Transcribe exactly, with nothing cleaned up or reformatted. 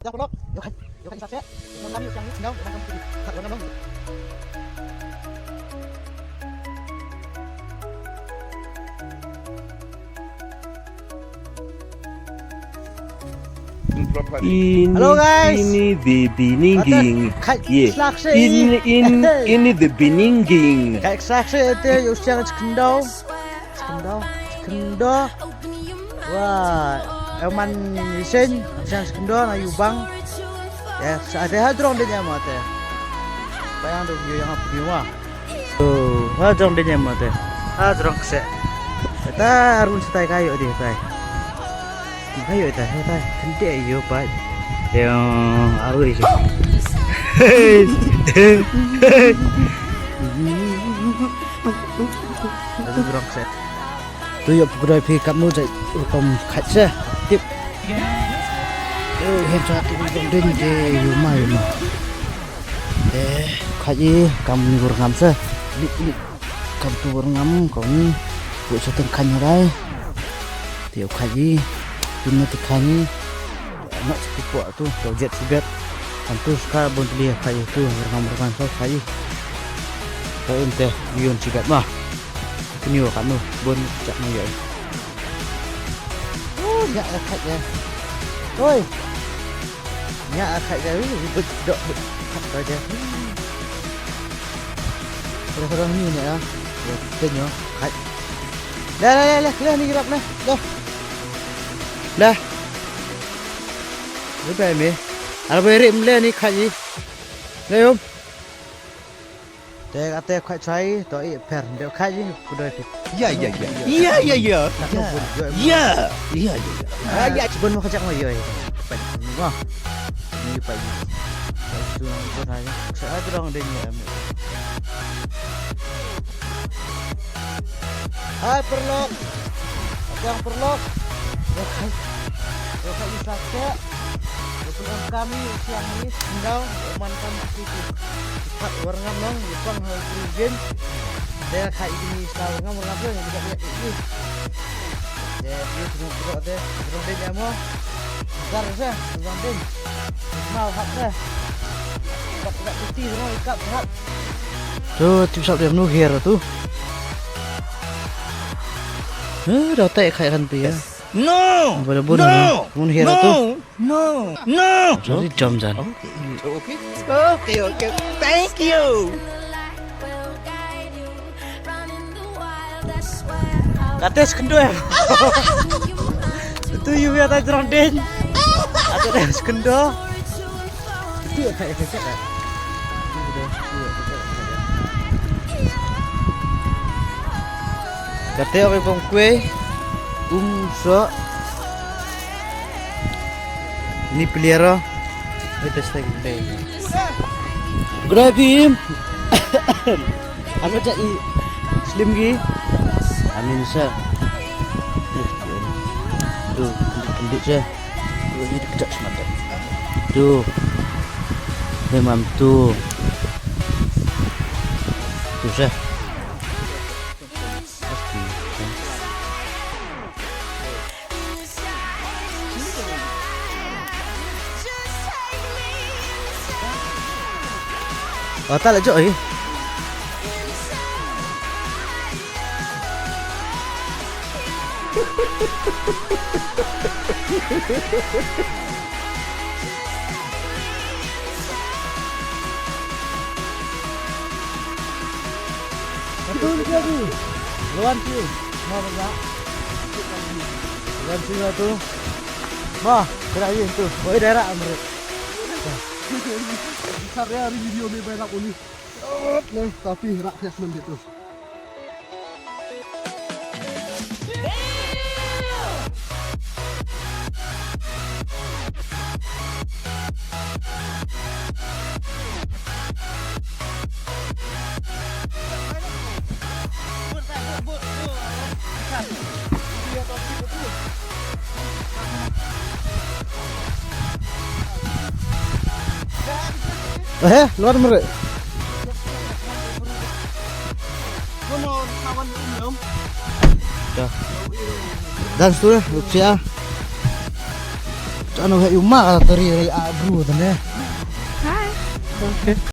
Ini, Hello, guys. Ini the beginning. Kata, khai, yeah. Slak seh. In, in, ini the beginning. Khai slak seh te ïa u siang chi khyndew. Chi khyndew. Chi khyndew. Wa, eh man ïa seng, u siang chi khyndew na ïa u bang. Ya, sa te ha jrong de nya ma te. Ba yang do ïa yang ap ïa ma. Oh, ha jrong de nya ma te. Ha jrong kse. Ta arun sa tai ka ïoh de tai. Ka ïoh tai, tai. Kente ïoh pai. Yang arun ïoh. Hey. Hey. Ha jrong kse. Tu ïoh pukdoi phi katno jait rukom khait se. Tip. Eh, hem sa tu jong den de ïoh ma ïoh ma. Eh, khait i kam ni wur ngam se. Lik lik. Kam tu wur ngam kam ni. Pu sa teng khait rai. Ti ïoh khait i. Tin na ti khait i. Nak sepupu tu, tu jet sibet. Kan tu ska bon tli khait i tu, wur ngam wur ngam sa khait i. Ka in te, yun sibet ma. Kini wa kanu, bon chak ma yai. Oh, nya la khait ya. Oi. Nya la khait ya. Ui, but dok but. Khait ka ya. Ora ora ni nya ya. Ya, ten yo. Khait. La la la la, la ni rap la. La. La. Ni bai me. Ala bai rim le ni khait i. Le um. Te ate khait chai to i pher de khait i ku doi phi. Ya ya ya. Ya ya ya. Ya ya ya. Ya ya ya. Ah, ya chibun mo khajak mo yoi. Pai mo. Ni pai. Pai tu nang tu nai. Sa tu dong de ni am. Hai paralok. Ate ang paralok. Yo khai. Yo khai i sa ke. Yo pun am kami siang ni sendau. Yo man kam ki ki. Pat war ngam nong, yo pang ha ki gen. De khai i ni sa war ngam war ngam yo ni dak yak i. De yo tu ngam paralok de. Rong de nyamo. Dar sa, rong de. Mau hap sa. Dak dak putih rong ikap hap. Tu tip sap dia menu hiar tu. Eh, dah tak khai kan pia. No. Boleh boleh. No. Mun hiar tu. No. No. Jadi jam jan. Okay. Okay. Okay, okay. Thank you. Kata sekendor. Tu you ya tak terang din. Ada dah sekendor. Kata orang bang kue, um so, ni pelihara, ni testing deh. Gravim. Ano ja i slim gi. Amin sa. Tu, tu, tu, tu, tu, tu, tu, tu, tu, tu, tu, tu, tu, tu, tu, tu, tu, Oh, tak lah jok eh. Betul ke tu? Lawan tu. Mau tak? Lawan tu lah tu. Bah, kena ye tu. Oi, daerah Amrit. Besar ya hari video ni banyak uni. Nih, tapi rak ya nanti tu. Eh, luar mere. Dah. Dan seterusnya, siap. Ano he yuma ka tari ri a bru tane. Hi. Okay.